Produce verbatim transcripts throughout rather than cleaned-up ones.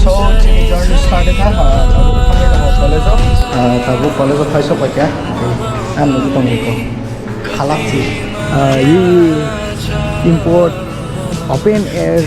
So, chini journey start kha, ah, tabuk thangwi tongo college o. Ah, tabuk college o phai sok paikha. Ang nugwi tongo eko. Khalak si. Ah, import open air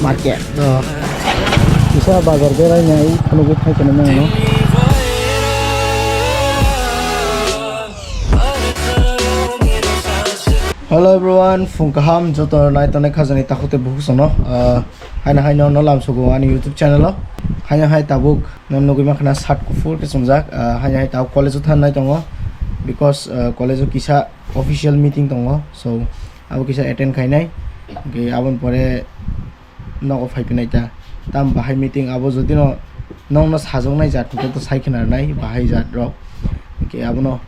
market. Oh. Kisa bazar berai nai, nugwi thai tongmani ang no. Hello everyone, phung kaham joto nai tongnai khajani takhuk tei bukhuk sono. Ah, haino haino no lamsogo ani YouTube channel o. Haino hai tabuk no nugwi mankha na shirt kuphur khe chumjak. Ah, haino hai tabuk college o thangnai tongo because, ah, college o kisa official meeting tongo. So abo kisa attend khainai. Hwnkhe aboni pore nogo phai phinai ta. Tam bahai meeting abo jodi no nongno sajoknai jat hwnkhe to sai khna rwnai bahai jat rok. Hwnkhe abono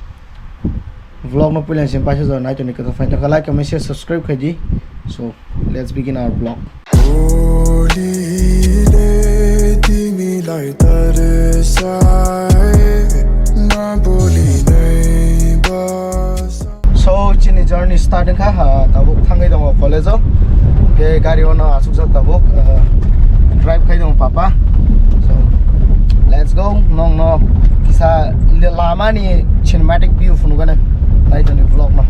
vlog no puila se paisa jora nai toni khe to phai ta like, comment, share, subscribe khai di. So let's begin our vlog. So chini journey start wngkha, ha, tabuk thangwi tongo college o. Hwnkhe gari o no asukjak tabuk, ah, drive khai tongo papa. So let's go, nongno kisa lama ni cinematic view phunukgani nai toni vlog no.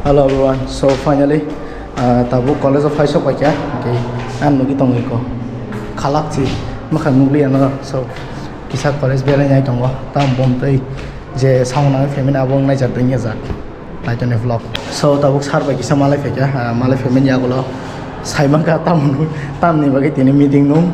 Hello everyone, so finally, ah, tabuk college o phai sok paikha, hwnkhe ang nugwi tongwi ko khalak si mwkhang nukliya no, so kisa college berai nai tongo, tam bom tei je sound nangwi phaimani abo wng naijak tei wng ya jak. Naitoni vlog. So tabuk sir bai kisa malai phaikha, ah, malai phaimani yagulo saimankha tamni bagwi tini meeting nung.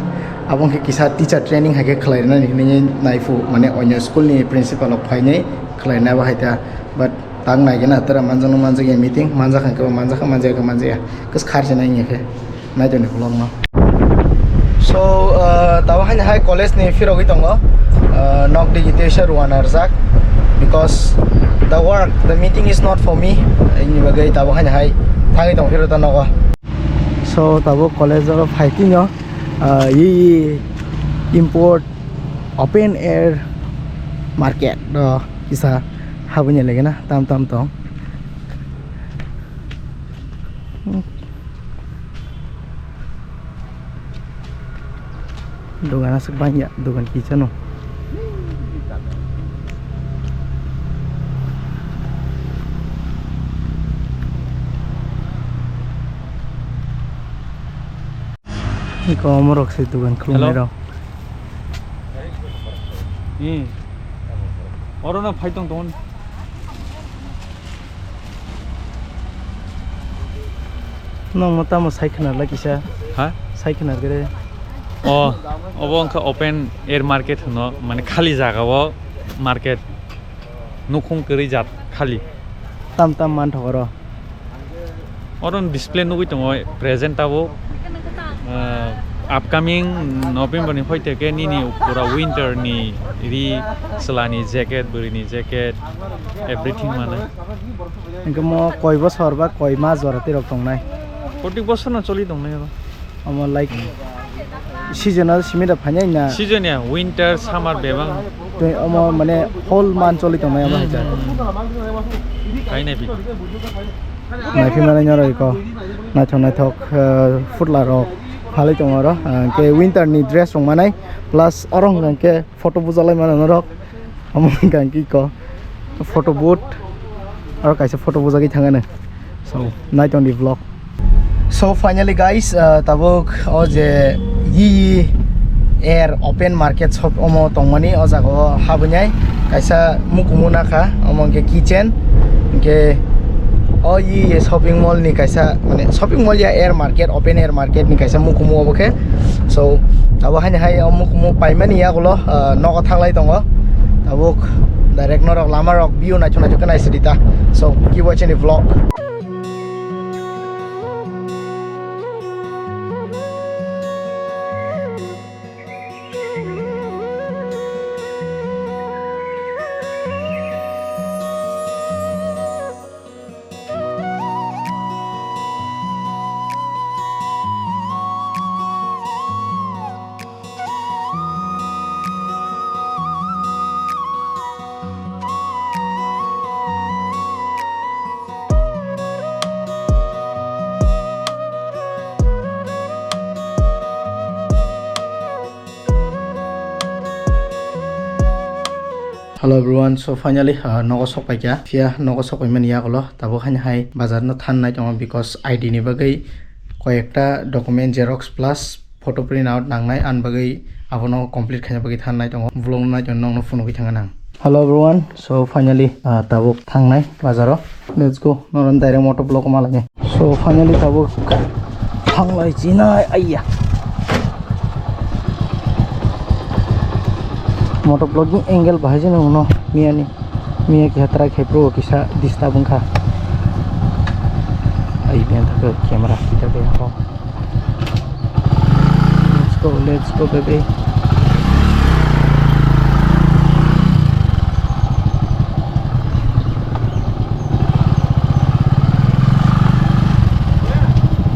Abo wngkhe kisa teacher training hai khe khlai rwnani hinwi naiphuru, mane onyo school ni principal rok phainai khlai rwnai abo hai ta. But tak nai khe na tara manjakno manjakya meeting, manjak hai khe manjakha, manjakya khe manjakya. Kwskhar se nai wngya khe. Naitoni vlog no. So, uh, tabuk haino hai college ni phirogwi tongo. Uh, nok digi teisa ruana rwjak because the work, the meeting is not for me. Ini bagwi tabuk haino hai thangwi tong phiro ta nogo. So, tabuk college o phai tino, uh, i, i import open air market o kisa habwini lagina tam tam tong. Dogan aswk bangya, dogan kisa no. Iko omorok se dogan khulumnai rok. Hmm. Oro no phai tong tong. Nongno tamo sai khwnar lai kisa? Ha? Sai khwnar gre. O, obo wngkha open air market hwno, mane khali jaga o market, nukhung kwrwi jat khali. Tam tam manthok oro. Oro display nugwi tongo present tabuk. Ah, upcoming November ni hoite khe nini pura winter ni ri chwla ni jacket, bwrwi ni jacket, everything mane. Hwnkhe mo koi bosor ba koi mas jora twi rok tongnai? Protek bosor no choli tongnai oro. Omo like seasonal simi da phainai na? Season ya, winter, summer bebak. Tei omo mane whole month choli tongnai omo hai jak. Hmm. Kainai pi. Naiphi mano noroi ko. Naithok naithok, eh, phutla rok phalwi tongo oro. Ah, hwnkhe winter ni dress rok manai. Plus oro hwnkhe photo bujalai mano norok. Omo hwnkha khe iko photo booth, aro kaisa photo bujagwi thangano. So, nai tong di vlog. So, finally, guys, uh, tabuk o je Yi Air Open Market shop omo tongmani, o jaga o habwinai kaisa mukumu nakha, omo hwnkhe kitchen, hwnkhe o Yi shopping mall ni kaisa, mane, shopping mall ya, air market, open air market ni kaisa mukumu obo khe. So, abo haino hai o mukumu paimani yagulo, ah, nogo thanglai tongo. Tabuk direct norok lama rok view naithok naithok khe naisidi ta. So, keep watching the vlog. Hello everyone, so finally, uh, nogo sok paikha. Phiya nogo sok paimani yagulo tabuk haino hai bazar no thangnai tongo, because I D ni bagwi koyekta document xerox plus photo print out nangnai, ani bagwi abono complete khaina bagwi thangnai tongo. Vlog no nai tongo, nokno phunugwi thangna nang. Hello everyone, so finally, uh, tabuk thangnai bazaro. Let's go, nono direct moto vlog ma lainai. So finally tabuk thanglai chinai, aiya. Moto vlogging angle bahai jani uno miyani, miya kiha try khai pro kisa disturb wngkha. Ai biyan thaka camera kita be ho. Let's go, let's go, baby.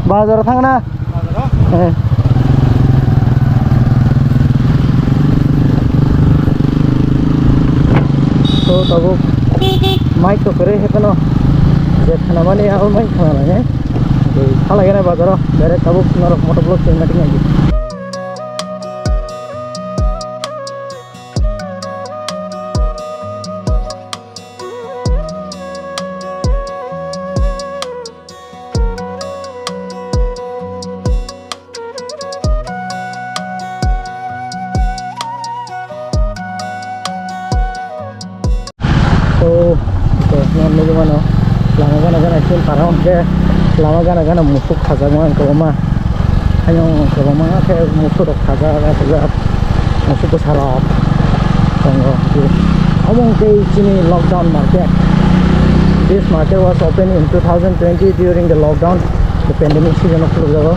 Bazar thangna? Bazar? Eh. So, tabuk mic to kwrwi hai phano. Je khnamani abo mic khna lai nai. Tei phalai gana bazaro, direct tabuk norok moto vlog chengma tingya. So, ito, nung nugwi mano, lama gana gana sin para hwnkhe, lama gana gana musuk khajak man kwbangma. Ayang kwbangma khe musuk rok khajak, khajak, musuk bwsa rok tongo. Omo hwnkhe chini lockdown market. This market was opened in two thousand twenty during the lockdown, the pandemic season o khulukjago.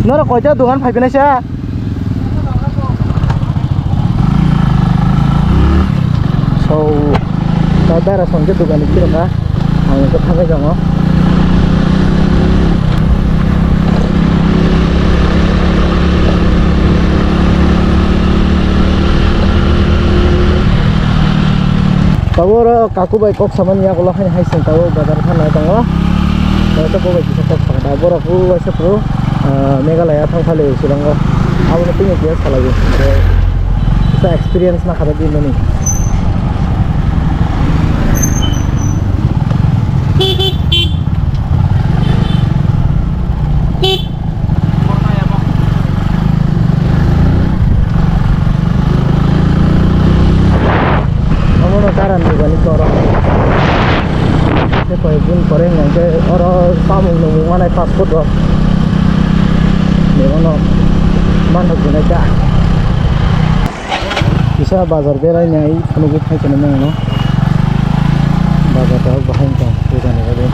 Norok koita dogan phai phinai sa? So, ta dara song khe dogan ni khe rwkha. Ang khe thangwi tongo. Tabuk oro kaku bai kok samani yagulo haino hai seng tabuk bazar thangna tongo. Tabuk bo bai kisa kok sakha borok bo waisa phuru, ah, Meghalaya thang phali Shillong o. Abono tini khe salai o. Kisa experience na khada di mani. Omono karan dugani toro. Tei koyekdin pore hwnkhe oro chamung nungmung manai fast food rok. Bebono Kisa bazar berai nai phunugwi thai tongmani ang no. Bazar tabuk bahai wngkha pujani bagwi.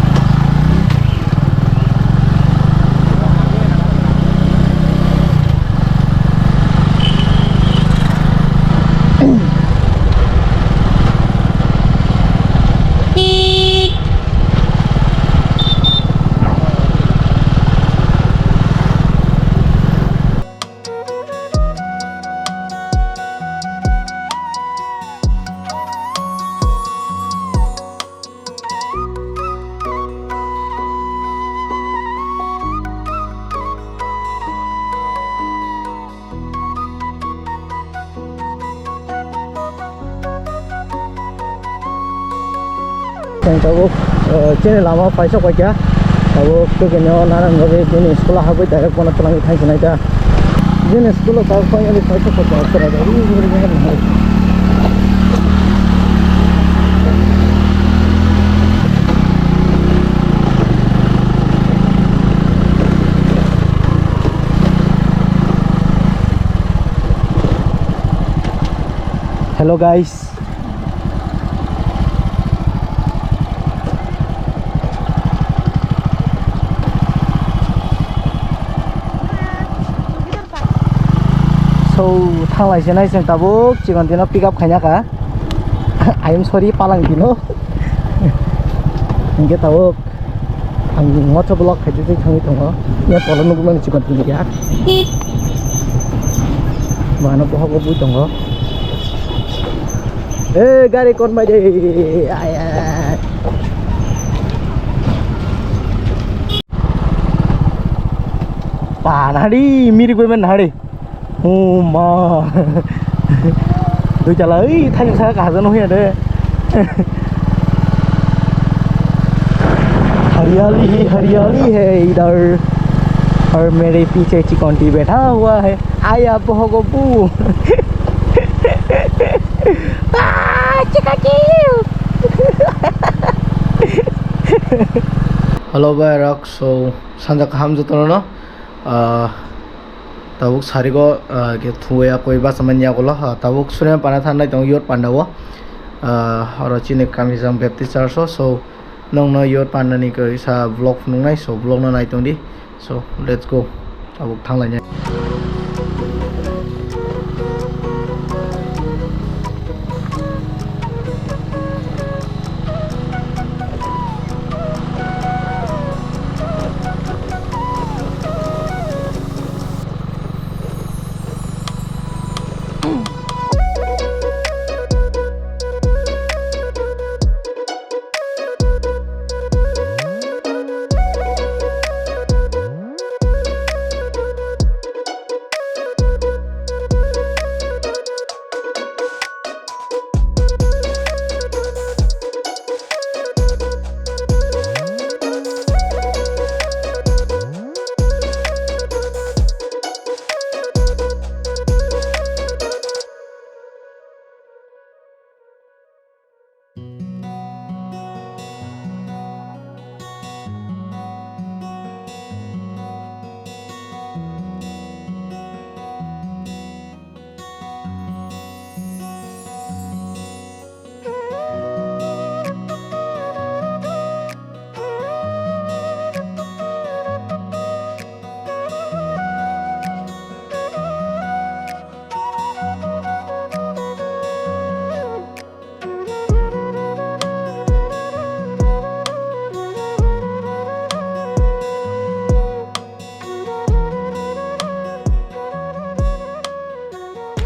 Chwng tabuk, eh, chini lama paisok paikha. Tabuk kekeno narang bagwi chini school o habwi direct bono twlangwi thangsinai ta. Chini school o tabuk finally paisok paikha. Hello guys. So, thanglai se nai chwng tabuk chikon dino pick up khaina kha. I am sorry, palang dino. Hingke tabuk. Ang motor block khai twi thangwi tongo. Ya tolo nugwi mani chikon tini ya. Mano bohok bo bui tongo. Eh, gari kon bai de. Ay, ay, ay. Pa nahari, miri koi man nahari. Oh ma. Dui tala, ei, thani sa kaha jano huya de. हरियाली ही हरियाली है इधर, और मेरे पीछे chicken T बैठा हुआ है। आया बहगो बू। Ah, chika chiu. Hello, bai rok, so, sanja kaham jotono, no? Ah, tabuk sarigo, ah, ke thuya koi basa manya golo, ah, tabuk Surya Pana thanai tong Youth Panda o, ah, oro chini kami jang Baptist Church o, so, nongno Youth Panda ni kaisa vlog phunuknai, so, vlog no nai tong di, so, let's go, tabuk thanglainai.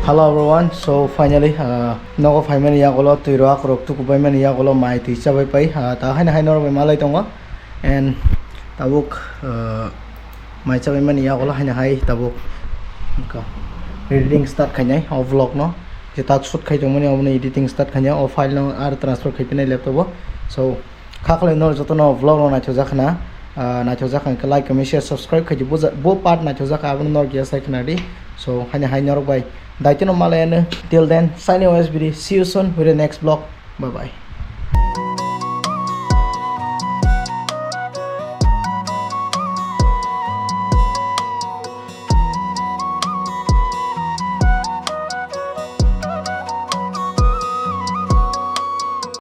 Hello everyone, so finally, uh, nogo phaimani yagulo twi rok rok tukubaimani yagulo mai twi chabai pai, uh, ta haino hai norok bai malai tongo, and tabuk, uh, mai chabaimani yagulo haino hai tabuk wngkha editing start khainai o vlog no, je tak shoot khai tongmani obono editing start khainai o file no ar transfer khai pinai laptop o, so. Kha khlai norok jotono vlog rok naithokjak khna, ah, naithokjak kha hwnkhe like, comment, share, subscribe khaidi bo ja-, bo part naithokjak kha abono norok ya sai khna di. So, haino hai norok bai daitino malai ano. Till then, signing off S B D. See you soon with the next vlog. Bye bye.